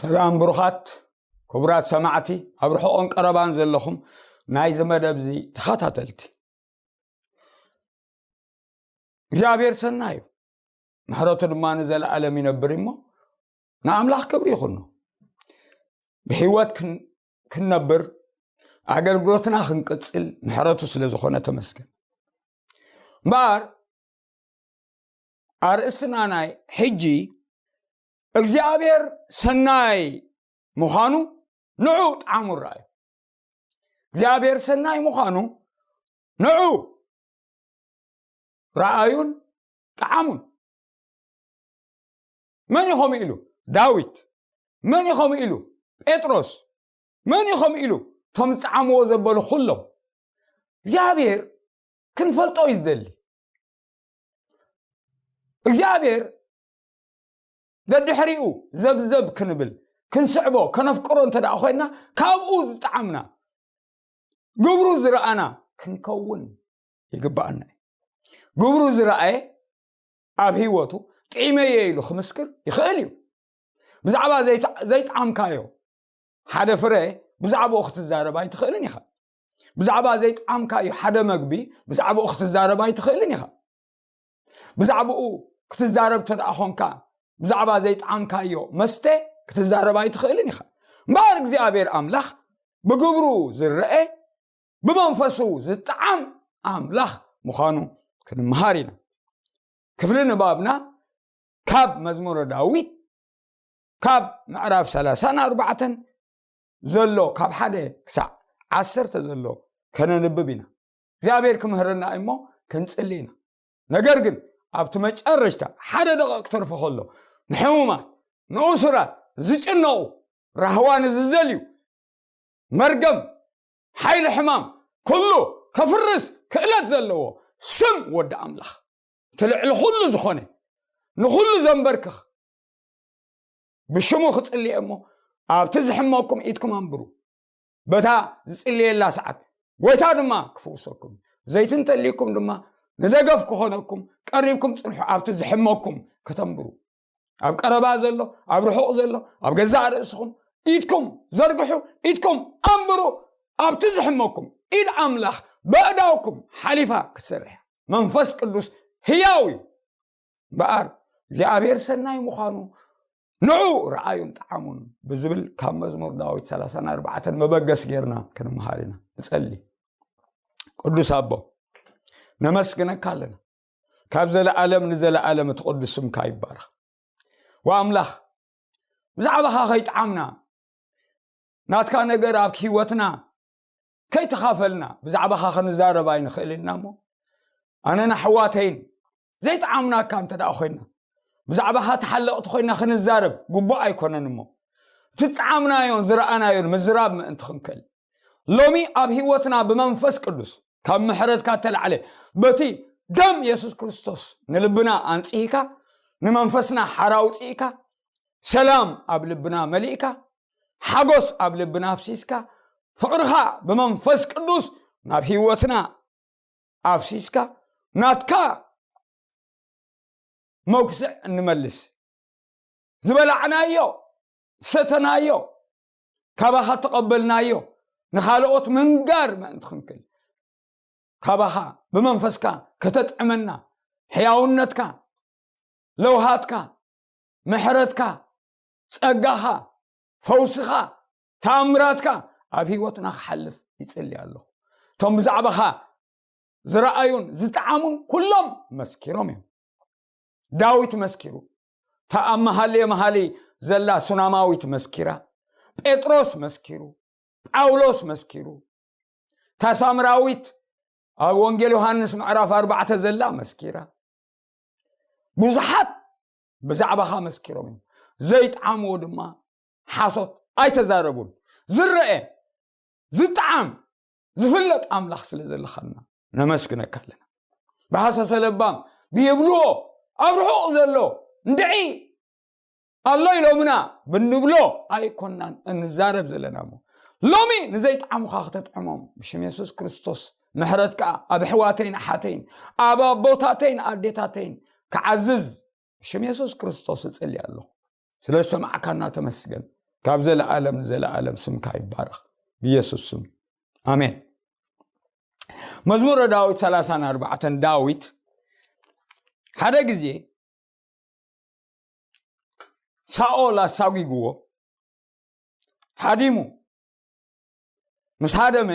ሰላም ብሩኻት ክቡራት ሰማዕቲ፣ ኣብ ርሑቕን ቀረባን ዘለኹም ናይዚ መደብ እዚ ተኸታተልቲ። እግዚኣብሔር ሰናይ እዩ፣ ምሕረቱ ድማ ንዘለኣለም ይነብር እሞ፣ ንኣምላኽ ክብሪ ይኹኖ። ብህይወት ክን-፣ ክንነብር፣ ኣገልግሎትና ክንቅጽል ምሕረቱ ስለ ዝኾነ ተመስገን። እምበኣር ኣርእስትና ናይ ሕጂ እግዚኣብሔር ሰናይ ምዃኑ ንዑ ጣዕሙ ረኣዩ። እግዚኣብሔር ሰናይ ምዃኑ ንዑ ረኣዩን ጣዕሙን። መን እዩ ከምኡ ኢሉ? ዳዊት። መን እዩ ከምኡ ኢሉ? ጴጥሮስ። መን እዩ ከምኡ ኢሉ? እቶም ዝጠዓምዎ ዘበሉ ኩሎም። እግዚኣብሔር ክንፈልጦ እዩ ዝደሊ። እግዚኣብሔር ደድሕሪኡ ዘብዘብ ክንብል፣ ክንስዕቦ፣ ከነፍቅሮ እንተ ደኣ ኮይንና፣ ካብኡ ዝጠዓምና፣ ግብሩ ዝረኣና ክንከውን ይግባኣና እዩ። ግብሩ ዝረኣየ ኣብ ህይወቱ ጥዒመየ ኢሉ ክምስክር ይኽእል እዩ። ብዛዕባ ዘይተ-፣ ዘይጠዓምካዮ ሓደ ፍረ ብዛዕባኡ ክትዛረብ ኣይትኽእልን ኢኻ። ብዛዕባ ዘይጠዓምካዮ ሓደ መግቢ ብዛዕባኡ ክትዛረብ ኣይትኽእልን ኢኻ። ብዛዕባኡ ክትዛረብ እንተ ደኣ ኾንካ፣ ብዛዕባ ዘይጠዓምካዮ መስተ ክትዛረብ ኣይትኽእልን ኢኻ። እምበኣር እግዚኣብሔር ኣምላኽ ብግብሩ ዝረአ፣ ብመንፈሱ ዝጠዓም ኣምላኽ ምዃኑ ክንመሃር ኢና። ክፍሊ ንባብና ካብ መዝሙረ ዳዊት፣ ካብ ምዕራፍ ሰላሳን ኣርባዕተን ዘሎ፣ ካብ ሓደ ክሳዕ ዓሰርተ ዘሎ ከነንብብ ኢና። እግዚኣብሔር ክምህረና እሞ ክንጽሊ ኢና። ነገር ግን ኣብቲ መጨረሽታ ሓደ ደቂቕ ክተርፎ ከሎ፣ ንሕሙማት፣ ንእሱራት፣ ዝጭነቑ፣ ራህዋ ንዝደልዩ፣ መርገም፣ ሓይሊ ሕማም ኩሉ ከፍርስ ክእለት ዘለዎ ስም ወዲ ኣምላኽ፣ እቲ ልዕሊ ኩሉ ዝኾነ፣ ንኹሉ ዘንበርክኽ፣ ብሽሙ ክጽልየ እሞ፣ ኣብቲ ዝሕመኩም ኢድኩም ኣንብሩ። በታ ዝጽልየላ ሰዓት ጎይታ ድማ ክፍውሰኩም፣ ዘይቲ እንተልይኩም ድማ ንደገፍ ክኾነኩም ቀሪብኩም ጽንሑ፣ ኣብቲ ዝሕመኩም ከተንብሩ። ኣብ ቀረባ ዘሎ፣ ኣብ ርሑቕ ዘሎ፣ ኣብ ገዛእ ርእስኹም ኢድኩም ዘርግሑ፣ ኢድኩም ኣንብሩ። ኣብቲ ዝሕመኩም ኢድ ኣምላኽ በእዳውኩም ሓሊፋ ክትሰርሕ እያ። መንፈስ ቅዱስ ህያው እዩ። እምበኣር እግዚኣብሔር ሰናይ ምዃኑ ንዑ ረኣዩን ጠዓሙን ብዝብል ካብ መዝሙር ዳዊት ሰላሳን ኣርባዕተን መበገስ ጌርና ክንመሃር ኢና። ንጸሊ። ቅዱስ ኣቦ፣ ነመስግነካ ኣለና። ካብ ዘለኣለም ንዘለኣለም እቲ ቅዱስ ስምካ ይባረኽ። ወኣምላኽ፣ ብዛዕባኻ ከይጠዓምና፣ ናትካ ነገር ኣብ ህይወትና ከይተኻፈልና፣ ብዛዕባኻ ክንዛረብ ኣይንኽእል ኢና እሞ፣ ኣነን ኣሕዋተይን ዘይጠዓምናካ እንተ ደኣ ኮይና፣ ብዛዕባኻ ተሓለቕቲ ኮይና ክንዛረብ ግቡእ ኣይኮነን እሞ፣ እቲ ዝጠዓምናዮን ዝረኣናዮን ምዝራብ ምእንቲ ክንክእል፣ ሎሚ ኣብ ህይወትና ብመንፈስ ቅዱስ ካብ ምሕረትካ እተላዕለ፣ በቲ ደም የሱስ ክርስቶስ ንልብና ኣንጽሂካ፣ ንመንፈስና ሓራ ኣውጽኢካ፣ ሰላም ኣብ ልብና መሊእካ፣ ሓጎስ ኣብ ልብና ኣፍሲስካ፣ ፍቕርኻ ብመንፈስ ቅዱስ ናብ ህይወትና ኣፍሲስካ፣ ናትካ መጉስዕ እንመልስ፣ ዝበላዕናዮ፣ ዝሰተናዮ፣ ካባኻ ተቐበልናዮ፣ ንኻልኦት ምንጋር ምእንቲ ክንክል፣ ካባኻ ብመንፈስካ ከተጥዕመና፣ ሕያውነትካ፣ ለውሃትካ፣ ምሕረትካ፣ ጸጋኻ፣ ፈውስኻ፣ ተኣምራትካ ኣብ ህይወትና ክሓልፍ ይጽሊ ኣለኹ። እቶም ብዛዕባኻ ዝረኣዩን ዝጠዓሙን ኩሎም መስኪሮም እዮም። ዳዊት መስኪሩ፣ እታ ኣብ መሃልየ መሃሊ ዘላ ሱናማዊት መስኪራ፣ ጴጥሮስ መስኪሩ፣ ጳውሎስ መስኪሩ፣ እታ ሳምራዊት ኣብ ወንጌል ዮሃንስ ምዕራፍ ኣርባዕተ ዘላ መስኪራ። ብዙሓት ብዛዕባኻ መስኪሮም እዮም። ዘይጠዓምዎ ድማ ሓሶት ኣይተዛረቡን። ዝረአ፣ ዝጠዓም፣ ዝፍለጥ ኣምላኽ ስለ ዘለኻና ነመስግነካ ኣለና። ብሃሰሰ ለባም ብየብልዎ ኣብ ርሑቕ ዘሎ እንድዒ ኣሎ ኢሎምና ብንብሎ ኣይኮናን እንዛረብ ዘለና እሞ፣ ሎሚ ንዘይጠዓሙኻ ክተጥዕሞም ብሽም የሱስ ክርስቶስ ምሕረት ከኣ ኣብ ኣሕዋተይን ኣሓተይን ኣብ ኣቦታተይን ኣዴታተይን ክዓዝዝ ብሽም የሱስ ክርስቶስ እጽሊ ኣለኹ። ስለ ዝሰማዕካና ተመስገን። ካብ ዘለኣለም ንዘለኣለም ስምካ ይባረኽ፣ ብየሱስ ስም፣ ኣሜን። መዝሙረ ዳዊት ሰላሳን ኣርባዕተን። ዳዊት ሓደ ግዜ ሳኦል ኣሳጒግዎ፣ ሃዲሙ። ምስ ሃደመ፣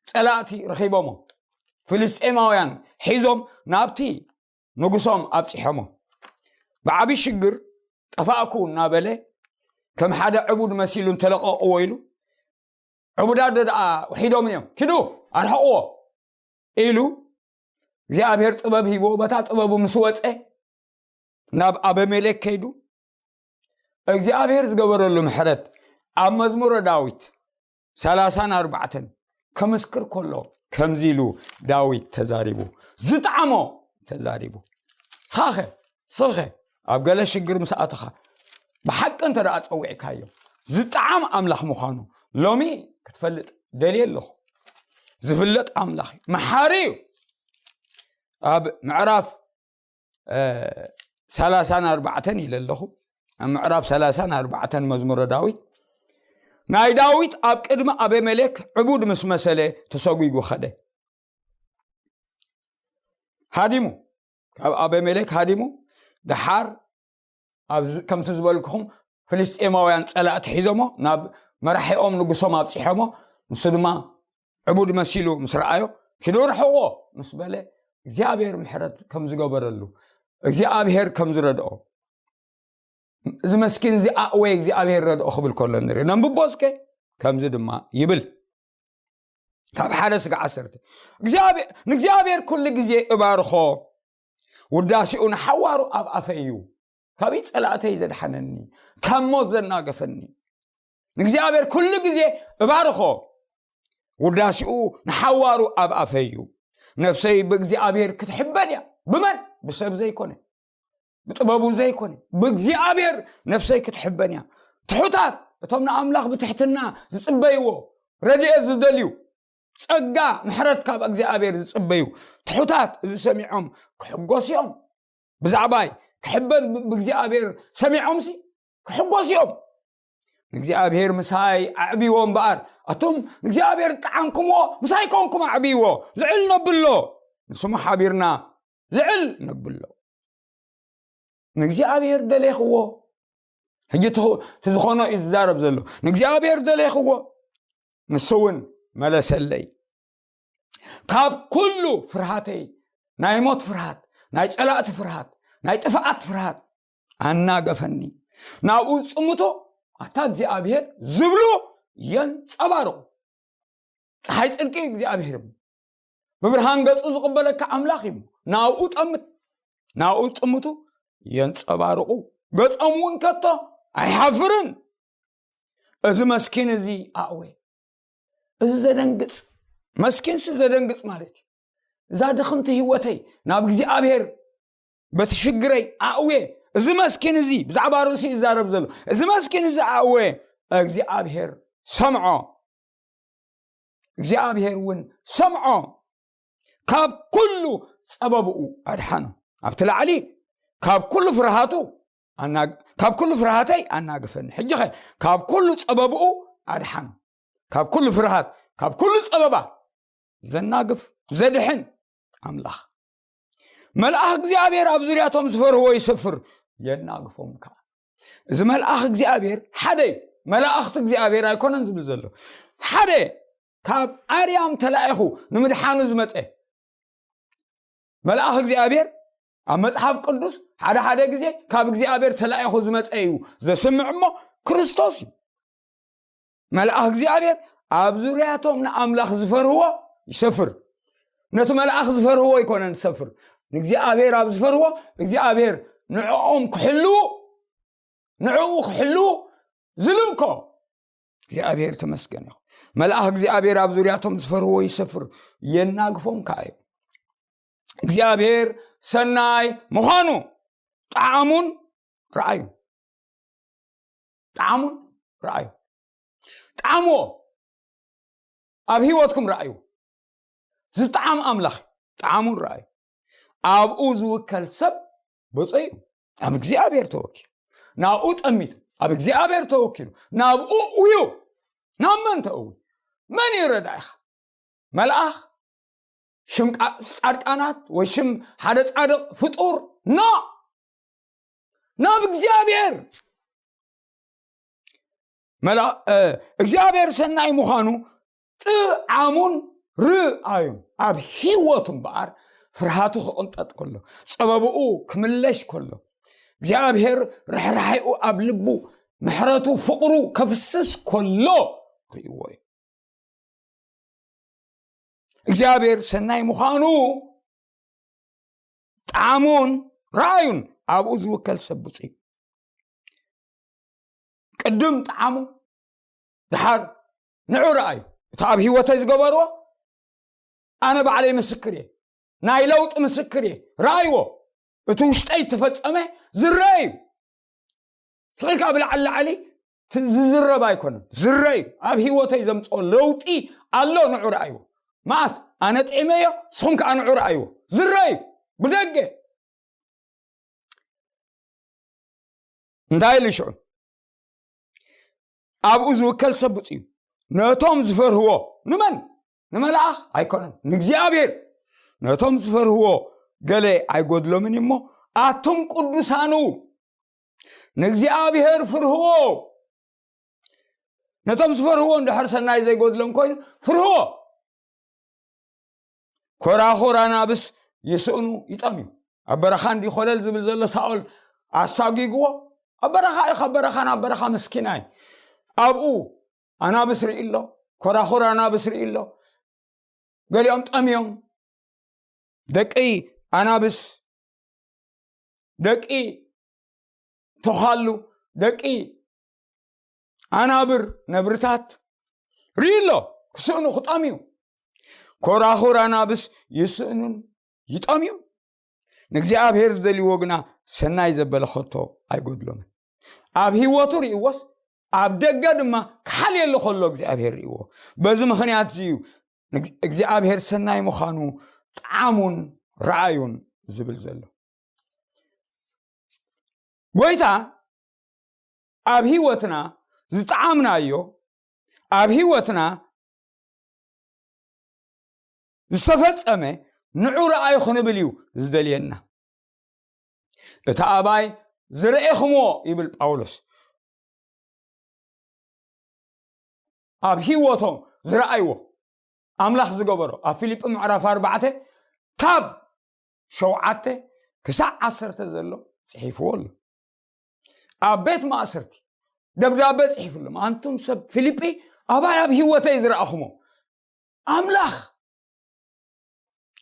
ጸላእቲ ረኺቦሞ፣ ፍልስጤማውያን ሒዞም ናብቲ ንጉሶም ኣብጺሖሞ። ብዓቢ ሽግር ጠፋእኩ እናበለ፣ ከም ሓደ ዕቡድ መሲሉ እንተለቐቕዎ ኢሉ፣ ዕቡዳት ዶ ደኣ ውሒዶም እዮም፣ ኪዱ ኣርሕቕዎ ኢሉ፣ እግዚኣብሔር ጥበብ ሂቦ፣ በታ ጥበቡ ምስ ወጸ፣ ናብ ኣበሜሌክ ከይዱ፣ እግዚኣብሔር ዝገበረሉ ምሕረት ኣብ መዝሙረ ዳዊት ሰላሳን ኣርባዕተን ክምስክር ከሎ፣ ከምዚ ኢሉ ዳዊት ተዛሪቡ፣ ዝጠዓሞ ተዛሪቡ። ስኻኸ፣ ስኸ ኣብ ገለ ሽግር ምስ ኣተኻ፣ ብሓቂ እንተ ደኣ ጸዊዕካዮ፣ ዝጠዓም ኣምላኽ ምዃኑ ሎሚ ክትፈልጥ ደልየ ኣለኹ። ዝፍለጥ ኣምላኽ እዩ፣ መሓሪ እዩ። ኣብ ምዕራፍ፣ እ፣ ሰላሳን ኣርባዕተን ኢለ ኣለኹ። ኣብ ምዕራፍ ሰላሳን ኣርባዕተን መዝሙረ ዳዊት፣ ናይ ዳዊት ኣብ ቅድሚ ኣቤሜሌክ ዕቡድ ምስ መሰለ ተሰጒጉ ኸደ። ሃዲሙ፣ ካብ ኣቤሜሌክ ሃዲሙ፣ ደሓር ኣብዚ፣ ከምቲ ዝበልኩኹም፣ ፍልስጤማውያን ጸላእቲ ሒዞሞ፣ ናብ መራሒኦም ንጉሶም ኣብጺሖሞ፣ ንሱ ድማ ዕቡድ መሲሉ ምስ ረኣዮ፣ ኪዱ ርሕቕዎ ምስ በለ፣ እግዚኣብሔር ምሕረት ከም ዝገበረሉ፣ እግዚኣብሔር ከም ዝረድኦ፣ እዚ መስኪን እዚ ኣእወየ እግዚኣብሔር ረድኦ ክብል ከሎ ንርኢ። ነንብቦ እስከ፣ ከምዚ ድማ ይብል። ካብ ሓደ ስጋዕ ዓሰርተ። እግዚኣብሔር፣ ንእግዚኣብሔር ኩሉ ግዜ እባርኾ፣ ውዳሴኡ ንሓዋሩ ኣብ ኣፈይ እዩ። ካብ ኢድ ጸላእተይ ዘድሓነኒ፣ ካብ ሞት ዘናገፈኒ። ንእግዚኣብሔር ኩሉ ግዜ እባርኾ፣ ውዳሴኡ ንሓዋሩ ኣብ ኣፈይ እዩ። ነፍሰይ ብእግዚኣብሔር ክትሕበን እያ። ብመን? ብሰብ ዘይኮነ፣ ብጥበቡ ዘይኮነ፣ ብእግዚኣብሔር ነፍሰይ ክትሕበን እያ። ትሑታት፣ እቶም ንኣምላኽ ብትሕትና ዝጽበይዎ፣ ረድኤት ዝደልዩ፣ ጸጋ፣ ምሕረት ካብ እግዚኣብሔር ዝጽበዩ ትሑታት፣ እዚ ሰሚዖም ክሕጎስ እዮም። ብዛዕባይ ክሕበን ብ-፣ ብእግዚኣብሔር ሰሚዖምሲ ክሕጎስ እዮም። ንእግዚኣብሔር ምሳይ ኣዕብይዎ እምበኣር፣ ኣቱም ንእግዚኣብሔር ዝጠዓምኩምዎ፣ ምሳይ ኮንኩም ኣዕብይዎ፣ ልዕል ነብሎ። ንስሙ ሓቢርና ልዕል ነብሎ። ንእግዚኣብሔር ደሌኽዎ። ሕጂ እቲ፣ እቲ ዝኾኖ እዩ ዝዛረብ ዘሎ። ንእግዚኣብሔር ደሌኽዎ፣ ንሱ እውን መለሰለይ። ካብ ኩሉ ፍርሃተይ፣ ናይ ሞት ፍርሃት፣ ናይ ጸላእቲ ፍርሃት፣ ናይ ጥፍኣት ፍርሃት ኣናገፈኒ። ናብኡ ዝጥምቶ፣ ኣታ እግዚኣብሔር ዝብሉ የንጸባርቑ። ፀሓይ ጽድቂ እግዚኣብሔር እዩ። ብብርሃን ገጹ ዝቕበለካ ኣምላኽ እዩ። ናብኡ ጠምት፣ ናብኡ ጥምቱ የንጸባርቑ። ገጾም እውን ከቶ ኣይሓፍርን። እዚ መስኪን እዚ ኣእወ፣ እዚ ዘደንግጽ፣ መስኪንሲ ዘደንግጽ ማለት እዩ። እዛ ድኽምቲ ህይወተይ ናብ እግዚኣብሔር በቲ ሽግረይ ኣእውየ፣ እዚ መስኪን እዚ፣ ብዛዕባ ርእሱ ይዛረብ ዘሎ፣ እዚ መስኪን እዚ ኣእውየ፣ እግዚኣብሔር ሰምዖ። እግዚኣብሔር እውን ሰምዖ፣ ካብ ኩሉ ጸበብኡ ኣድሓኖ። ኣብቲ ላዕሊ፣ ካብ ኩሉ ፍርሃቱ ኣና-፣ ካብ ኩሉ ፍርሃተይ ኣናግፈኒ። ሕጂ ኸ፣ ካብ ኩሉ ጸበብኡ ኣድሓኖ። ካብ ኩሉ ፍርሃት፣ ካብ ኩሉ ጸበባ ዘናግፍ፣ ዘድሕን ኣምላኽ። መልኣኽ እግዚኣብሔር ኣብ ዙርያቶም ዝፈርህዎ ይሰፍር፣ የናግፎም ከኣ። እዚ መልኣኽ እግዚኣብሔር ሓደ እዩ። መላእኽቲ እግዚኣብሔር ኣይኮነን ዝብል ዘሎ። ሓደ ካብ ኣርያም ተላኢኹ ንምድሓኑ ዝመጸ መልኣኽ እግዚኣብሔር ኣብ መጽሓፍ ቅዱስ ሓደ ሓደ ግዜ ካብ እግዚኣብሔር ተላኢኹ ዝመጸ እዩ ዘስምዕ እሞ ክርስቶስ እዩ። መልኣኽ እግዚኣብሔር ኣብ ዙርያቶም ንኣምላኽ ዝፈርህዎ ይሰፍር። ነቲ መልኣኽ ዝፈርህዎ ኣይኮነን ዝሰፍር። ንእግዚኣብሔር ኣብ ዝፈርህዎ እግዚኣብሔር ንዕኦም ክሕልዉ፣ ንዕኡ ክሕልዉ ዝልእኮ እግዚኣብሔር ተመስገን ይኹን። መልኣኽ እግዚኣብሔር ኣብ ዙርያቶም ዝፈርህዎ ይሰፍር፣ የናግፎም ከኣ እዩ። እግዚኣብሔር ሰናይ ምዃኑ ጣዕሙን ረኣዩ። ጣዕሙን ረኣዩ። ጣዕምዎ። ኣብ ህይወትኩም ረኣዩ። ዝጠዓም ኣምላኽ ጣዕሙን ረኣዩ። ኣብኡ ዝውከል ሰብ ብፁዕ እዩ። ኣብ እግዚኣብሔር ተወኪሉ። ናብኡ ጠሚቱ። ኣብ እግዚኣብሔር ተወኪሉ ናብኡ እዩ። ናብ መን ተእዊ? መን እዩ ረዳኢኻ? መልኣኽ? ሽም ቃ- ጻድቃናት ወይ ሽም ሓደ ጻድቕ ፍጡር? ኖ፣ ናብ እግዚኣብሔር። መላ እግዚኣብሔር ሰናይ ምዃኑ ጥዓሙን ርኣዩን ኣብ ህይወቱ እምበኣር፣ ፍርሃቱ ክቕንጠጥ ከሎ፣ ጸበብኡ ክምለሽ ከሎ፣ እግዚኣብሔር ርሕራሕኡ ኣብ ልቡ፣ ምሕረቱ ፍቕሩ ከፍስስ ከሎ ርእይዎ እዩ። እግዚኣብሔር ሰናይ ምዃኑ ጣዕሙን ረኣዩን ኣብኡ ዝውከል ሰብ ብፁዕ እዩ። ቅድም ጣዕሙ፣ ድሓር ንዑ ረኣዩ። እቲ ኣብ ህይወተይ ዝገበርዎ ኣነ ባዕለይ ምስክር እየ፣ ናይ ለውጢ ምስክር እየ። ረኣይዎ፣ እቲ ውሽጠይ እተፈጸመ ዝረአ እዩ። ስቕልካ ብላዕሊ ላዕሊ ት- ዝዝረብ ኣይኮነን፣ ዝረአ እዩ። ኣብ ህይወተይ ዘምፅኦ ለውጢ ኣሎ፣ ንዑ ረኣይዎ። መኣስ ኣነ ጥዒመዮ፣ ንስኹም ከዓ ንዑ ረኣይዎ። ዝረአ እዩ ብደገ። እንታይ ኢሉ ሽዑ? ኣብኡ ዝውከል ሰብ ብፁዕ እዩ። ነቶም ዝፈርህዎ፣ ንመን? ንመልኣኽ ኣይኮነን፣ ንእግዚኣብሔር። ነቶም ዝፈርህዎ ገለ ኣይጎድሎምን እሞ፣ ኣቱም ቅዱሳኑ ንእግዚኣብሔር ፍርህዎ። ነቶም ዝፈርህዎ እንድሕር ሰናይ ዘይጎድሎም ኮይኑ ፍርህዎ። ኮራኹር ኣናብስ ይስእኑ ይጠምዩ። ኣብ በረኻ እንዲ ኮለል ዝብል ዘሎ ሳኦል ኣሳጒግዎ፣ ኣብ በረኻ እዩ፣ ካብ በረኻ ናብ በረኻ ምስኪናይ። ኣብኡ ኣናብስ ርኢ ኣሎ፣ ኮራኹር ኣናብስ ርኢ ኣሎ። ገሊኦም ጠምዮም፣ ደቂ ኣናብስ፣ ደቂ ተዃሉ፣ ደቂ ኣናብር፣ ነብርታት ርኢ ኣሎ፣ ክስእኑ፣ ክጠምዩ። ኮራኹር ኣናብስ ይስእኑን ይጠምዩ። ንእግዚኣብሔር ዝደልይዎ ግና ሰናይ ዘበለ ከቶ ኣይጎድሎምን። ኣብ ህይወቱ ርእይዎስ፣ ኣብ ደገ ድማ ክሓልየሉ ከሎ እግዚኣብሔር ርእይዎ። በዚ ምኽንያት እዚ እዩ ንግ- እግዚኣብሔር ሰናይ ምዃኑ ጣዕሙን ረኣዩን ዝብል ዘሎ። ጎይታ ኣብ ህይወትና ዝጠዓምናዮ፣ ኣብ ህይወትና ዝተፈጸመ ንዑ ረኣዩ ክንብል እዩ ዝደልየና። እቲ ኣባይ ዝረኤኹምዎ ይብል ጳውሎስ። ኣብ ህይወቶም ዝረኣይዎ ኣምላኽ ዝገበሮ ኣብ ፊልጲ ምዕራፍ ኣርባዕተ ካብ ሸውዓተ ክሳዕ ዓሰርተ ዘሎ ጽሒፍዎ ኣሎ። ኣብ ቤት ማእሰርቲ ደብዳቤ ጽሒፍሎም፣ ኣንቱም ሰብ ፊልጲ ኣባይ ኣብ ህይወተይ ዝረኣኹሞ ኣምላኽ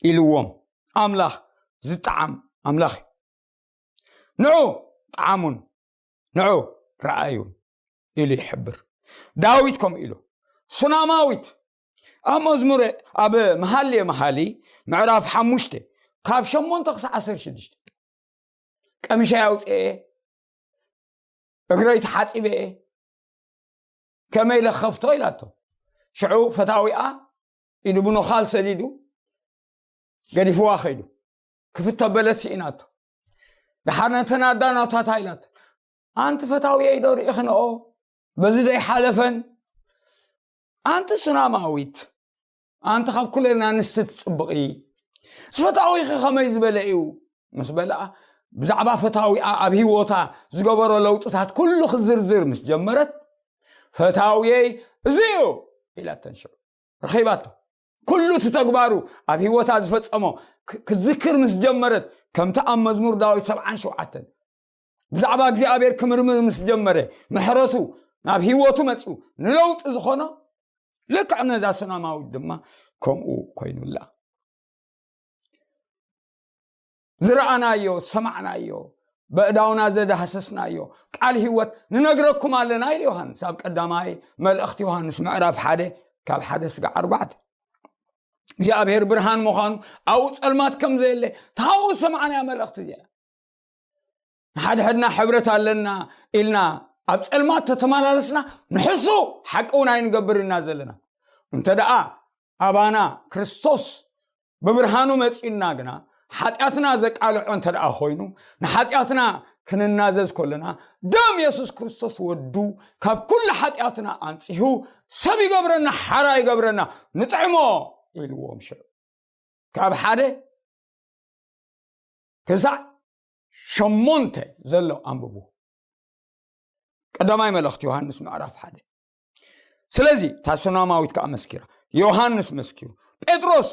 ኢልዎም። ኣምላኽ ዝጠዓም ኣምላኽ እዩ። ንዑ ጠዓሙን ንዑ ረኣዩን ኢሉ ይሕብር። ዳዊት ከምኡ ኢሉ፣ ሱናማዊት ኣብ መዝሙረ ኣብ መሃልየ መሃሊ ምዕራፍ ሓሙሽተ ካብ ሸሞንተ ክሳዕ ዓሰርተ ሽዱሽተ፣ ቀሚሸይ ኣውፅኤ፣ እግረይ ተሓፂበ፣ ከመይ ለኸፍቶ ኢላቶ። ሽዑ ፈታዊኣ ኢዱ ብኖኻል ሰዲዱ ገዲፍዋ ኸይዱ። ክፍተ በለት ስኢናቶ። ደሓር ነተን ኣዳናታታ ኢላቶ፣ ኣንቲ ፈታዊየይ ዶ ርኢኽንኦ? በዚ ዶ ይሓለፈን? ኣንቲ ሱናማዊት፣ ኣንቲ ካብ ኩለን ኣንስቲ ትጽብቒ፣ ፈታዊኺ ከመይ ዝበለ እዩ? ምስ በልኣ፣ ብዛዕባ ፈታዊኣ ኣብ ህይወታ ዝገበሮ ለውጥታት ኩሉ ክዝርዝር ምስ ጀመረት፣ ፈታውየይ እዚ እዩ ኢላተን ሽዑ ረኺባቶ። ኩሉ እቲ ተግባሩ ኣብ ህይወታ ዝፈጸሞ ክ- ክዝክር ምስ ጀመረት፣ ከምቲ ኣብ መዝሙር ዳዊት ሰብዓን ሸውዓተን ብዛዕባ እግዚኣብሔር ክምርምር ምስ ጀመረ፣ ምሕረቱ ናብ ህይወቱ መጺኡ ንለውጢ ዝኾኖ፣ ልክዕ ነዛ ሱናማዊት ድማ ከምኡ ኮይኑላ። ዝረኣናዮ፣ ዝሰማዕናዮ፣ በእዳውና ዘዳህሰስናዮ ቃል ህይወት ንነግረኩም ኣለና ኢሉ ዮሃንስ ኣብ ቀዳማይ መልእኽቲ ዮሃንስ ምዕራፍ ሓደ ካብ ሓደ ስጋዕ ኣርባዕተ። እግዚኣብሔር ብርሃን ምዃኑ፣ ኣብኡ ጸልማት ከም ዘየለ፣ ታው ሰማዕናያ መልእኽቲ እዚኣ። ንሓድሕድና ሕብረት ኣለና ኢልና ኣብ ጸልማት ተተመላለስና፣ ንሕሱ ሓቂ እውን ኣይንገብር ኢና ዘለና። እንተ ደኣ ኣባና ክርስቶስ ብብርሃኑ መጺኡና ግና፣ ሓጢኣትና ዘቃልዖ እንተ ደኣ ኮይኑ፣ ንሓጢኣትና ክንናዘዝ ከለና፣ ደም የሱስ ክርስቶስ ወዱ ካብ ኩሉ ሓጢኣትና ኣንጺሁ ሰብ ይገብረና፣ ሓራ ይገብረና፣ ንጥዕሞ ኢልዎም። ሽዑ ካብ ሓደ ክሳዕ ሸሞንተ ዘሎ ኣንብቡ። ቀዳማይ መልእኽቲ ዮሃንስ ምዕራፍ ሓደ። ስለዚ እታ ሱናማዊት ከኣ መስኪራ፣ ዮሃንስ መስኪሩ፣ ጴጥሮስ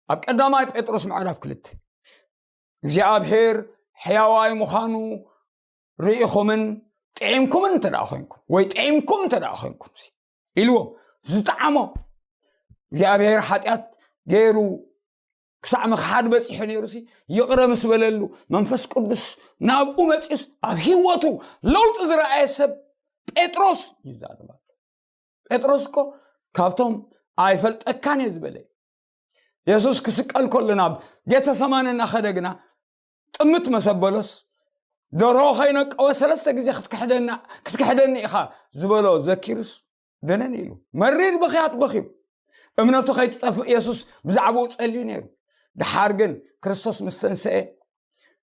ኣብ ቀዳማይ ጴጥሮስ ምዕራፍ ክልተ እግዚኣብሔር ሕያዋይ ምዃኑ ርኢኹምን ጥዒምኩምን እንተ ደኣ ኮይንኩም፣ ወይ ጥዒምኩም እንተ ደኣ ኮይንኩም ሲ ኢልዎም። ዝጠዓሞ እግዚኣብሔር ሓጢኣት ገይሩ ክሳዕ ምኽሓድ በጺሑ ነይሩ ሲ፣ ይቕረ ምስ በለሉ፣ መንፈስ ቅዱስ ናብኡ መጺኡስ ኣብ ህይወቱ ለውጢ ዝረኣየ ሰብ ጴጥሮስ ይዛረብ ኣሎ። ጴጥሮስ እኮ ካብቶም ኣይፈልጠካን እየ ዝበለ እዩ። የሱስ ክስቀል ከሎ ናብ ጌተሰማኒ እናኸደ ግና ጥምት መሰበሎስ፣ ደርሆ ከይነቀወ ሰለስተ ግዜ ክትክሕደና-፣ ክትክሕደኒ ኢኻ ዝበሎ ዘኪሩስ ደነን ኢሉ መሪር ብኽያት በኽዩ። እምነቱ ከይትጠፍእ የሱስ ብዛዕባኡ ጸልዩ ነይሩ። ደሓር ግን ክርስቶስ ምስ ተንስኤ፣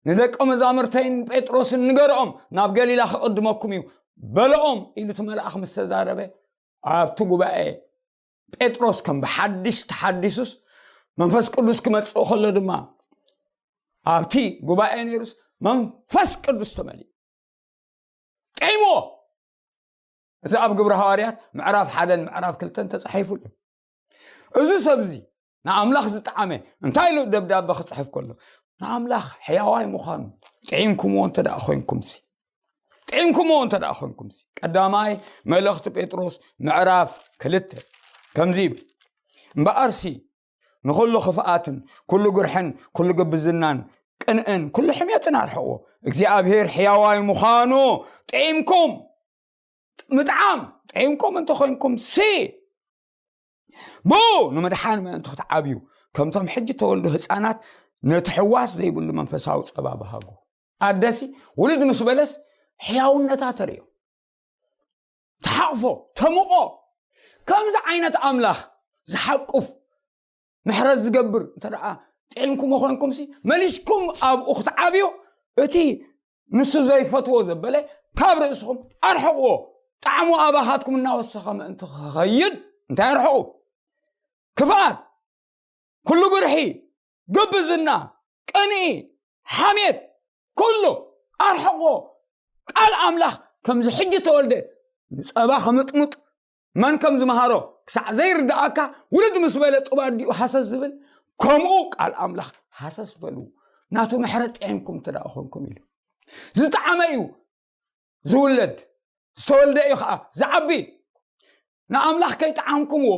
"ንደቀ መዛሙርተይን ጴጥሮስን ንገርኦም፣ ናብ ገሊላ ክቕድመኩም እዩ" በልኦም ኢሉ እቲ መልኣኽ ምስ ተዛረበ፣ ኣብቲ ጉባኤ ጴጥሮስ ከም ብሓድሽ ተሓዲሱስ፣ መንፈስ ቅዱስ ክመጽእ ከሎ ድማ ኣብቲ ጉባኤ ነይሩስ መንፈስ ቅዱስ ተመሊኡ። ጥዒምዎ። እዚ ኣብ ግብሪ ሃዋርያት ምዕራፍ ሓደን ምዕራፍ ክልተን ተጻሒፉ ኣሎ። እዚ ሰብዚ ንኣምላኽ ዝጠዓመ እንታይ ኢሉ ደብዳበ ክጽሕፍ ከሎ፣ ንኣምላኽ ሕያዋይ ምዃኑ ጥዒምኩምዎ እንተ ደኣ ኮይንኩምሲ፣ ጥዒምኩምዎ እንተ ደኣ ኮይንኩምሲ። ቀዳማይ መልእኽቲ ጴጥሮስ ምዕራፍ ክልተ ከምዚ ይብል፣ "እምበኣርሲ ንኹሉ ክፍኣትን ኩሉ ግርሕን ኩሉ ግብዝናን ቅንእን ኩሉ ሕሜትን ኣርሕቕዎ፣ እግዚኣብሔር ሕያዋይ ምዃኑ ጥዒምኩም"። ምጥዓም ጥዒምኩም እንተኾይንኩም ሲ፣ ብኡ ንምድሓን ምእንቲ ክትዓብዩ፣ ከምቶም ሕጂ ተወልዱ ህፃናት ነቲ ሕዋስ ዘይብሉ መንፈሳዊ ጸባ ብሃጉ። ኣደሲ ውልድ ምስ በለስ ሕያውነታ ተርእዮ፣ ተሓቕፎ፣ ተምቆ። ከምዚ ዓይነት ኣምላኽ ዝሓቁፍ ምሕረት ዝገብር እንተ ደኣ ጥዒምኩሞ ኮይንኩምሲ፣ መሊስኩም ኣብኡ ክትዓብዩ፣ እቲ ንሱ ዘይፈትዎ ዘበለ ካብ ርእስኹም ኣርሕቕዎ። ጣዕሙ ኣባኻትኩም እናወሰኸ ምእንቲ ክኸይድ እንታይ ኣርሕቑ? ክፍኣት፣ ኩሉ ግርሒ፣ ግብዝና፣ ቅንኢ፣ ሓሜት፣ ኩሉ ኣርሕቕዎ። ቃል ኣምላኽ ከምዚ ሕጂ ተወልደ ንጸባ ከምጥሙጥ መን ከም ዝመሃሮ ክሳዕ ዘይርድኣካ፣ ውልድ ምስ በለ ጡብ ኣዲኡ ሃሰስ ዝብል፣ ከምኡ ቃል ኣምላኽ ሃሰስ በሉ፣ ናቱ ምሕረት ጥዒምኩም እንተ ደኣ ኾንኩም ኢሉ። ዝጠዓመ እዩ ዝውለድ፣ ዝተወልደ እዩ ኸዓ ዝዓቢ። ንኣምላኽ ከይጠዓምኩምዎ፣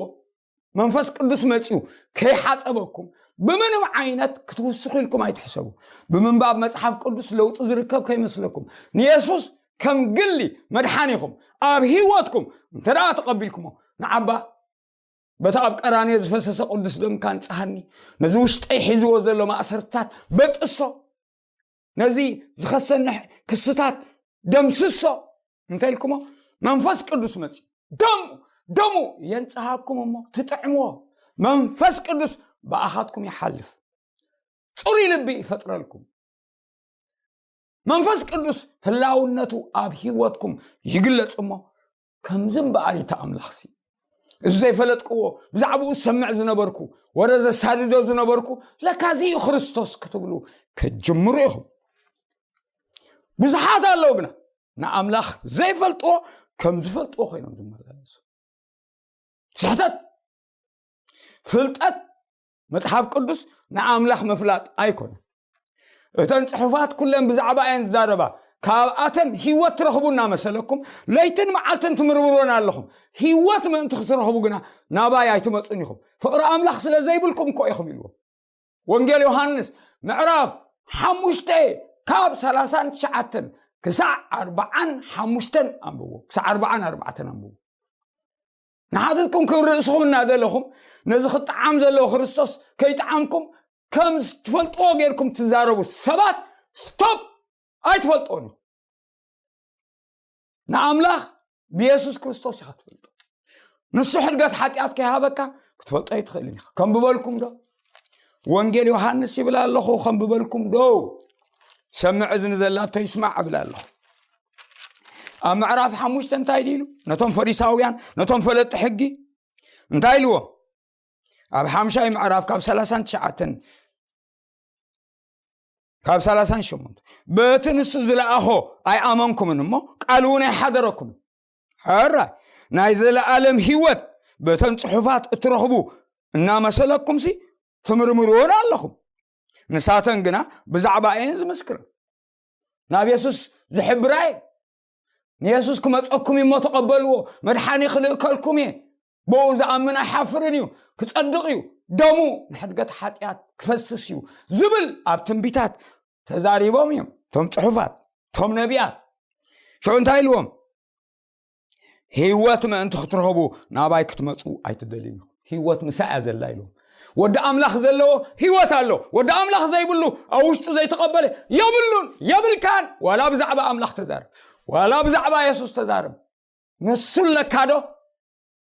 መንፈስ ቅዱስ መጺኡ ከይሓጸበኩም፣ ብምንም ዓይነት ክትውስኹ ኢልኩም ኣይትሕሰቡ። ብምንባብ መጽሓፍ ቅዱስ ለውጢ ዝርከብ ከይመስለኩም። ንየሱስ ከም ግሊ መድሓኒኹም ኣብ ህይወትኩም እንተ ደኣ ተቐቢልኩሞ፣ ንዓባ በቲ ኣብ ቀራንዮ ዝፈሰሰ ቅዱስ ደምካ ንጽሃኒ፣ ነዚ ውሽጠይ ሒዝዎ ዘሎ ማእሰርትታት በጥሶ፣ ነዚ ዝኸሰኒ ክስታት ደምስሶ እንተ ኢልኩሞ፣ መንፈስ ቅዱስ መጺኡ ደሙ፣ ደሙ የንጽሃኩም እሞ ትጥዕምዎ። መንፈስ ቅዱስ ብኣኻትኩም ይሓልፍ። ጽሩይ ልቢ ይፈጥረልኩም። መንፈስ ቅዱስ ህላውነቱ ኣብ ህይወትኩም ይግለጽ እሞ፣ ከምዚ እምበኣር እቲ ኣምላኽሲ፣ እዚ ዘይፈለጥክዎ፣ ብዛዕባኡ ዝሰምዕ ዝነበርኩ፣ ወረ ዘሳድዶ ዝነበርኩ፣ ለካ እዚ እዩ ክርስቶስ ክትብሉ ክትጅምሩ ኢኹም። ብዙሓት ኣለዉ ግና ንኣምላኽ ዘይፈልጥዎ ከም ዝፈልጥዎ ኮይኖም ዝመላለሱ። ስሕተት። ፍልጠት መጽሓፍ ቅዱስ ንኣምላኽ ምፍላጥ ኣይኮነን። እተን ጽሑፋት ኩለን ብዛዕባ እየን ዝዛረባ። ካብኣተን ህይወት ትረኽቡ እናመሰለኩም ለይትን መዓልትን ትምርምሮን ኣለኹም። ህይወት ምእንቲ ክትረኽቡ ግና ናባይ ኣይትመጹን ኢኹም። ፍቕሪ ኣምላኽ ስለ ዘይብልኩም እኮ ኢኹም ኢልዎም። ወንጌል ዮሃንስ ምዕራፍ ሓሙሽተ ካብ ሰላሳን ትሽዓተን ክሳዕ ኣርባዓን ሓሙሽተን ኣንብቦ። ክሳዕ ኣርባዓን ኣርባዕተን ኣንብቦ። ንሓትትኩም ክብሪ ርእስኹም እናደለኹም፣ ነዚ ክጠዓም ዘለዎ ክርስቶስ ከይጠዓምኩም፣ ከም ትፈልጥዎ ጌርኩም ትዛረቡ ሰባት፣ ስቶፕ! ኣይትፈልጥዎን ኢኹም። ንኣምላኽ ብየሱስ ክርስቶስ ኢኻ ትፈልጦ። ንሱ ሕድገት ሓጢኣት ከይሃበካ ክትፈልጦ ኣይትኽእልን ኢኻ። ከም ብበልኩም ዶ? ወንጌል ዮሃንስ ይብል ኣለኹ፣ ከም ብበልኩም ዶ? ሰምዕ እዝኒ ዘላቶ ይስማዕ እብል ኣለኹ። ኣብ ምዕራፍ ሓሙሽተ እንታይ ኢሉ? ነቶም ፈሪሳውያን፣ ነቶም ፈለጥቲ ሕጊ እንታይ ኢልዎም? ኣብ ሓምሻይ ምዕራፍ ካብ ሰላሳን ትሽዓተን፣ ካብ ሰላሳን ሸሞንተ፣ በቲ ንሱ ዝለኣኾ ኣይኣመንኩምን እሞ ቃል እውን ኣይሓደረኩምን። ሕራይ ናይ ዘለኣለም ህይወት በተን ጽሑፋት እትረኽቡ እናመሰለኩምሲ ትምርምርዎን ኣለኹም። ንሳተን ግና ብዛዕባ እየን ዝምስክራ፣ ናብ የሱስ ዝሕብራ እየን። ንየሱስ ክመጸኩም እሞ ተቐበልዎ፣ መድሓኒ ክልእከልኩም እየ፣ ብኡ ዝኣምን ኣይሓፍርን እዩ፣ ክጸድቕ እዩ፣ ደሙ ንሕድገት ሓጢኣት ክፈስስ እዩ ዝብል ኣብ ትንቢታት ተዛሪቦም እዮም እቶም ጽሑፋት፣ እቶም ነቢያት። ሽዑ እንታይ ኢልዎም? ህይወት ምእንቲ ክትረኽቡ ናባይ ክትመጹ ኣይትደልዩን ኢኹም። ህይወት ምሳይ እያ ዘላ ኢልዎም። ወዲ ኣምላኽ ዘለዎ ህይወት ኣሎ። ወዲ ኣምላኽ ዘይብሉ፣ ኣብ ውሽጡ ዘይተቐበለ የብሉን፣ የብልካን። ዋላ ብዛዕባ ኣምላኽ ተዛረብ፣ ዋላ ብዛዕባ የሱስ ተዛረብ። ንሱ ኣለካ ዶ?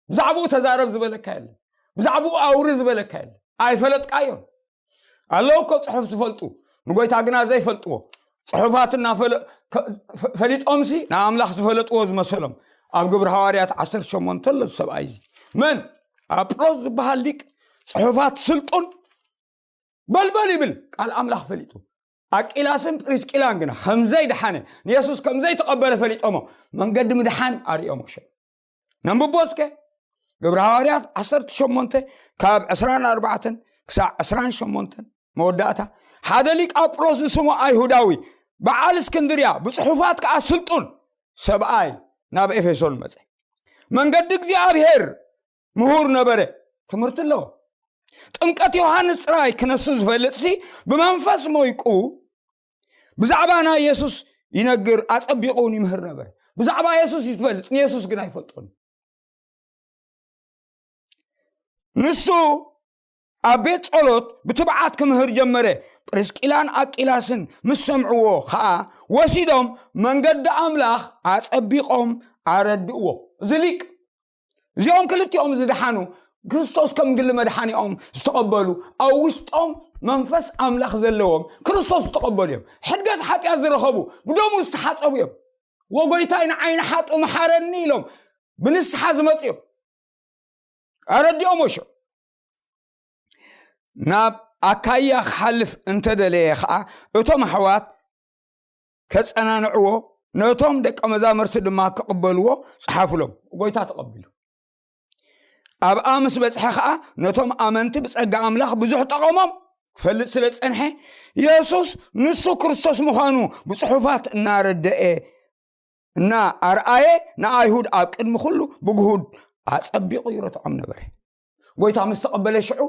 ብዛዕባኡ ተዛረብ ዝበለካ የለን። ብዛዕባኡ ኣውሪ ዝበለካ የለን። ኣይፈለጥካዮን። ኣለዉ እኮ ጽሑፍ ዝፈልጡ፣ ንጎይታ ግና ዘይፈልጥዎ። ጽሑፋት እናፈለ-፣ ከ-፣ ፈ-፣ ፈሊጦምሲ ንኣምላኽ ዝፈለጥዎ ዝመሰሎም። ኣብ ግብሪ ሃዋርያት ዓሰርተ ሸሞንተ ኣሎ እዚ ሰብኣይ እዚ። መን? ኣጵሎስ ዝበሃል ሊቅ ጽሑፋት ስልጡን በልበል ይብል፣ ቃል ኣምላኽ ፈሊጡ። ኣቂላስን ፕሪስቂላን ግና ከም ዘይደሓነ፣ ንየሱስ ከም ዘይተቐበለ ፈሊጦሞ፣ መንገዲ ምድሓን ኣርእዮሞ። ሸ ነንብቦ እስከ። ግብሪ ሃዋርያት ዓሰርተ ሸሞንተ ካብ ዕስራን ኣርባዕተን ክሳዕ ዕስራን ሸሞንተን መወዳእታ። ሓደ ሊቅ ኣጵሎስ ዝስሙ ኣይሁዳዊ፣ በዓል እስክንድርያ፣ ብጽሑፋት ከኣ ስልጡን ሰብኣይ ናብ ኤፌሶን መጸ። መንገዲ እግዚኣብሔር ምሁር ነበረ፣ ትምህርቲ ኣለዎ። ጥምቀት ዮሃንስ ጥራይ ክነሱ ዝፈልጥሲ ብመንፈስ ሞይቁ ብዛዕባ ናይ የሱስ ይነግር፣ ኣጸቢቑ እውን ይምህር ነበረ። ብዛዕባ የሱስ እዩ ዝፈልጥ፣ ንየሱስ ግን ኣይፈልጦን። ንሱ ኣብ ቤት ጸሎት ብትብዓት ክምህር ጀመረ። ጵርስቂላን ኣቂላስን ምስ ሰምዕዎ ኸኣ ወሲዶም መንገዲ ኣምላኽ ኣጸቢቖም ኣረድእዎ። እዚ ሊቅ፣ እዚኦም ክልቲኦም ዝደሓኑ፣ ክርስቶስ ከም ግሊ መድሓኒኦም ዝተቐበሉ፣ ኣብ ውሽጦም መንፈስ ኣምላኽ ዘለዎም፣ ክርስቶስ ዝተቐበሉ እዮም። ሕድገት ሓጢኣት ዝረኸቡ፣ ብደሙ ዝተሓጸቡ እዮም። "ወጎይታይ ንዓይ ንሓጥእ መሓረኒ" ኢሎም ብንስሓ ዝመጹ እዮም። ኣረዲኦም ወሾ ናብ ኣካያ ክሓልፍ እንተደለየ ኸዓ፣ እቶም ኣሕዋት ከጸናንዕዎ፣ ነቶም ደቀ መዛሙርቲ ድማ ክቕበልዎ ጸሓፉሎም። ጎይታ ተቐቢሉ። ኣብኣ ምስ በጽሐ ኸዓ፣ ነቶም ኣመንቲ ብጸጋ ኣምላኽ ብዙሕ ጠቐሞም። ክፈልጥ ስለ ዝጸንሐ፣ የሱስ ንሱ ክርስቶስ ምዃኑ ብጽሑፋት እናረደኤ፣ እና ኣርኣየ፣ ንኣይሁድ ኣብ ቅድሚ ኩሉ ብግሁድ ኣጸቢቑ ይረትዖም ነበረ። ጎይታ ምስ ተቐበለ ሽዑ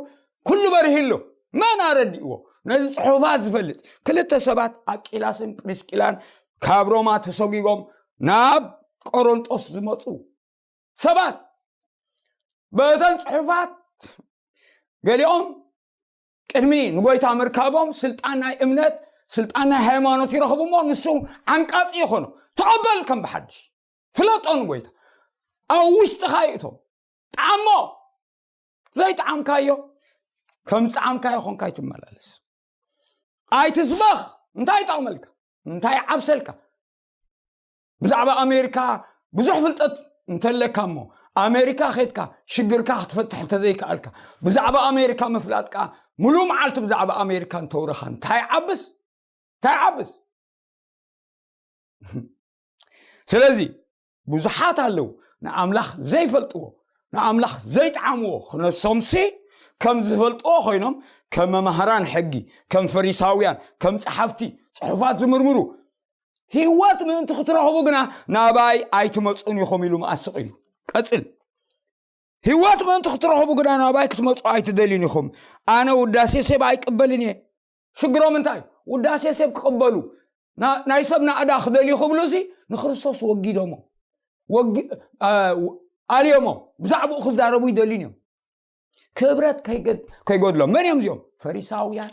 ኩሉ በሪህሉ። መን ኣረዲእዎ? ነዚ ጽሑፋት ዝፈልጥ። ክልተ ሰባት፣ ኣቂላስን ፕሪስቂላን፣ ካብ ሮማ ተሰጒጎም ናብ ቆሮንጦስ ዝመጹ ሰባት፣ በተን ጽሑፋት ገሊኦም ቅድሚ ንጎይታ ምርካቦም ስልጣን ናይ እምነት፣ ስልጣን ናይ ሃይማኖት ይረኽቡ እሞ፣ ንሱ ዓንቃጺ ይኾኑ። ተቐበል ከም ብሓድሽ። ፍለጦ ንጎይታ። ኣብ ውሽጥኻ ይእቶ። ጣዕሞ። ዘይጠዓምካዮ፣ ከም ዝጠዓምካዮ ኾንካ ኣይትመላለስ። ኣይትስበኽ። እንታይ ይጠቕመልካ? እንታይ ይዓብሰልካ? ብዛዕባ ኣሜሪካ ብዙሕ ፍልጠት እንተለካ እሞ፣ ኣሜሪካ ኸድካ ሽግርካ ክትፈትሕ እንተዘይከኣልካ፣ ብዛዕባ ኣሜሪካ ምፍላጥካ፣ ሙሉእ መዓልቲ ብዛዕባ ኣሜሪካ እንተውረኻ፣ እንታይ ዓብስ? እንታይ ዓብስ? ስለዚ ብዙሓት ኣለዉ ንኣምላኽ ዘይፈልጥዎ፣ ንኣምላኽ ዘይጠዓምዎ፣ ክነሶምሲ ከም ዝፈልጥዎ ኮይኖም፣ ከም መማህራን ሕጊ፣ ከም ፈሪሳውያን፣ ከም ጸሓፍቲ ጽሑፋት ዝምርምሩ። ህይወት ምእንቲ ክትረኽቡ ግና ናባይ ኣይትመጹን ኢኹም ኢሉ መኣስቕ ኢሉ። ቀጽል። ህይወት ምእንቲ ክትረኽቡ ግና ናባይ ክትመጹ ኣይትደልዩን ኢኹም። ኣነ ውዳሴ ሰብ ኣይቅበልን እየ። ሽግሮም እንታይ? ውዳሴ ሰብ ክቕበሉ፣ ና-፣ ናይ ሰብ ናእዳ ክደልዩ ክብሉ እዚ ንክርስቶስ ወጊዶሞ። ወጊ-፣ አ፣ ኣልዮሞ። ብዛዕባኡ ክዛረቡ ይደልዩን እዮም። ክብረት ከይገድ-፣ ከይጎድሎም። መን እዮም እዚኦም? ፈሪሳውያን፣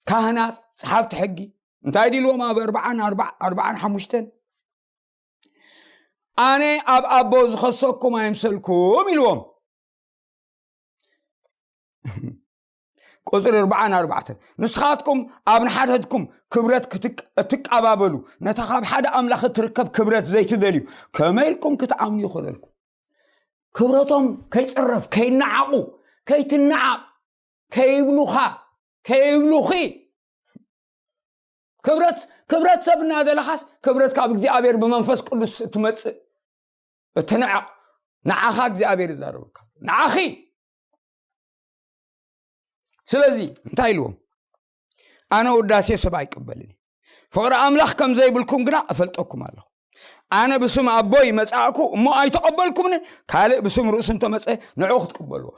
ካህናት፣ ጸሓፍቲ ሕጊ። እንታይ ድልዎም ኣብ ኣርባዓን ኣርባዓ-፣ ኣርባዓን ሓሙሽተን? ኣነ ኣብ ኣቦ ዝኸሰኩም ኣይምሰልኩም ኢልዎም። ቁፅሪ ኣርባዓን ኣርባዕተን፣ ንስኻትኩም ኣብ ንሓድሕድኩም ክብረት ክትቅ- እትቀባበሉ፣ ነታ ካብ ሓደ ኣምላኽ እትርከብ ክብረት ዘይትደልዩ፣ ከመይ ኢልኩም ክትኣምኑ ይኽእለልኩም? ክብረቶም ከይፅረፍ፣ ከይነዓቑ፣ ከይትነዓቕ፣ ከይብሉኻ፣ ከይብሉኺ። ክብረት ክብረት ሰብ እናደለኻስ፣ ክብረት ካብ እግዚኣብሔር ብመንፈስ ቅዱስ እትመፅእ እትንዕቕ፣ ንዓኻ እግዚኣብሔር ይዛረበካ፣ ንዓኺ። ስለዚ እንታይ ኢልዎም? ኣነ ውዳሴ ሰብ ኣይቅበልን እየ፣ ፍቕሪ ኣምላኽ ከም ዘይብልኩም ግና እፈልጠኩም ኣለኹ። ኣነ ብስም ኣቦይ መጻእኩ እሞ ኣይተቐበልኩምን። ካልእ ብስም ርእሱ እንተመጸ ንዑ ክትቅበልዎ።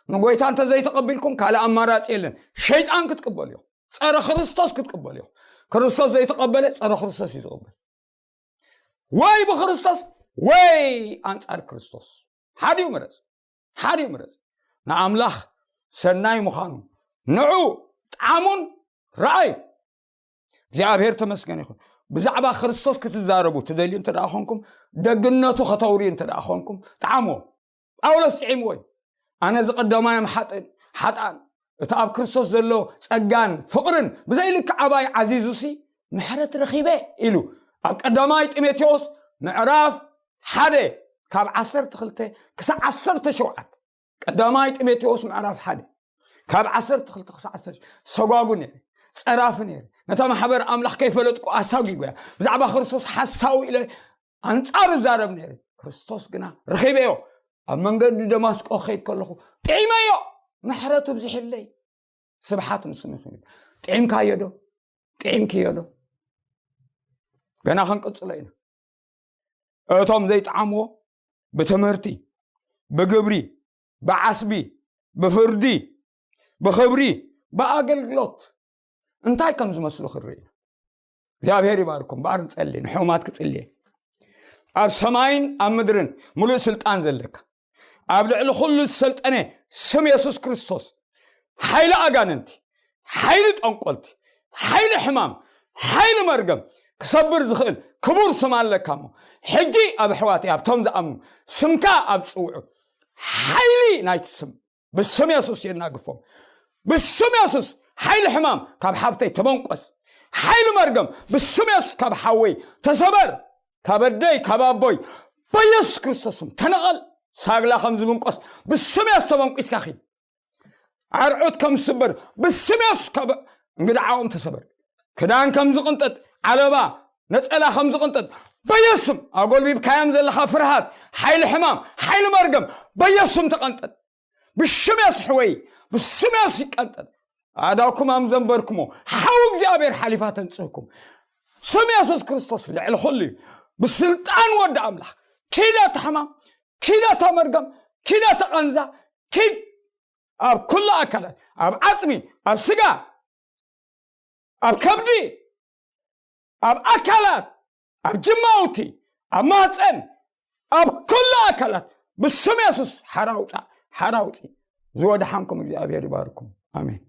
ንጎይታ እንተ ዘይተቐቢልኩም ካልእ ኣማራጺ የለን። ሸይጣን ክትቅበሉ ኢኹም። ጸረ ክርስቶስ ክትቅበሉ ኢኹም። ክርስቶስ ዘይተቐበለ ጸረ ክርስቶስ እዩ ዝቕበል። ወይ ብክርስቶስ ወይ ኣንጻር ክርስቶስ። ሓዲኡ ምረጽ። ሓዲኡ ምረጽ። ንኣምላኽ ሰናይ ምዃኑ ንዑ ጣዕሙን ረኣዩ። እግዚኣብሔር ተመስገን ይኹን። ብዛዕባ ክርስቶስ ክትዛረቡ ትደልዩ እንተ ደኣ ኾንኩም፣ ደግነቱ ከተውርዩ እንተ ደኣ ኾንኩም፣ ጣዕምዎ። ጳውሎስ ጥዒምዎ እዩ። ኣነ ዝቐዳማዮም ሓጥን ሓጣን፣ እቲ ኣብ ክርስቶስ ዘሎ ጸጋን ፍቕርን ብዘይልክዕ ኣባይ ዓዚዙሲ፣ ምሕረት ረኺበ ኢሉ ኣብ ቀዳማይ ጢሞቴዎስ ምዕራፍ ሓደ ካብ ዓሰርተ ክልተ ክሳዕ ዓሰርተ ሸውዓተ። ቀዳማይ ጢሞቴዎስ ምዕራፍ ሓደ ካብ ዓሰርተ ክልተ ክሳዕ ዓሰርተ ሸውዓተ። ሰጓጉ ነይረ፣ ጸራፊ ነይረ፣ ነታ ማሕበር ኣምላኽ ከይፈለጥኩ ኣሳጒጉያ፣ ብዛዕባ ክርስቶስ ሓሳዊ ኢለ ኣንጻሩ ዛረብ ነይረ። ክርስቶስ ግና ረኺበዮ። ኣብ መንገዲ ደማስቆ ክኸይድ ከለኹ ጥዒመዮ፣ ምሕረቱ ብዝሕለይ። ስብሓት ንስሙ ይኹን። ጥዒምካዮ ዶ? ጥዒምክዮ ዶ? ገና ክንቅጽሎ ኢና። እቶም ዘይጠዓምዎ ብትምህርቲ፣ ብግብሪ፣ ብዓስቢ፣ ብፍርዲ፣ ብኽብሪ፣ ብኣገልግሎት እንታይ ከም ዝመስሉ ክንርኢ ኢና። እግዚኣብሔር ይባርኩም። እምበኣር ንጸሊ፣ ንሕሙማት ክጽልየ። ኣብ ሰማይን ኣብ ምድርን ምሉእ ስልጣን ዘለካ፣ ኣብ ልዕሊ ኩሉ ዝሰልጠነ ስም የሱስ ክርስቶስ፣ ሓይሊ ኣጋንንቲ፣ ሓይሊ ጠንቆልቲ፣ ሓይሊ ሕማም፣ ሓይሊ መርገም ክሰብር ዝኽእል ክቡር ስም ኣለካ እሞ፣ ሕጂ ኣብ ኣሕዋተይ ኣብቶም ዝኣምኑ ስምካ ኣብ ዝጽውዑ፣ ሓይሊ ናይቲ ስም ብስም የሱስ የናግፎም። ብስም የሱስ ሓይሊ ሕማም ካብ ሓፍተይ ተበንቆስ። ሓይሊ መርገም ብስም የሱስ ካብ ሓወይ ተሰበር። ካብ ኣደይ ካብ ኣቦይ በየሱስ ክርስቶስ ስም ተነቐል። ሳግላ ከም ዝብንቆስ ብስም የሱስ ተበንቂስካ ኺድ። ኣርዑት ከም ዝስበር ብስም የሱስ ካብ እንግድዓኦም ተሰበር። ክዳን ከም ዝቕንጠጥ፣ ዓለባ ነጸላ ከም ዝቕንጠጥ በየሱስ ስም፣ ኣጎልቢብካዮም ዘለኻ ፍርሃት፣ ሓይሊ ሕማም፣ ሓይሊ መርገም በየሱስ ስም ተቐንጠጥ። ብሽም የሱስ ሕወይ፣ ብስም የሱስ ይቀንጠጥ። ኣእዳውኩም ኣም ዘንበርኩሞ ሓው እግዚኣብሔር ሓሊፋ ተንጽህኩም። ስም የሱስ ክርስቶስ ልዕሊ ኩሉ እዩ። ብስልጣን ወዲ ኣምላኽ ኪድ ኣታ ሕማም፣ ኪድ ኣታ መርገም፣ ኪድ ኣታ ቃንዛ፣ ኪድ ኣብ ኩሉ ኣካላት፣ ኣብ ዓጽሚ፣ ኣብ ስጋ፣ ኣብ ከብዲ፣ ኣብ ኣካላት፣ ኣብ ጅማውቲ፣ ኣብ ማህፀን፣ ኣብ ኩሉ ኣካላት ብስም የሱስ ሓራ ውፃእ፣ ሓራ ውፂእ። ዝወድሓንኩም እግዚኣብሔር ይባርኩም። ኣሜን።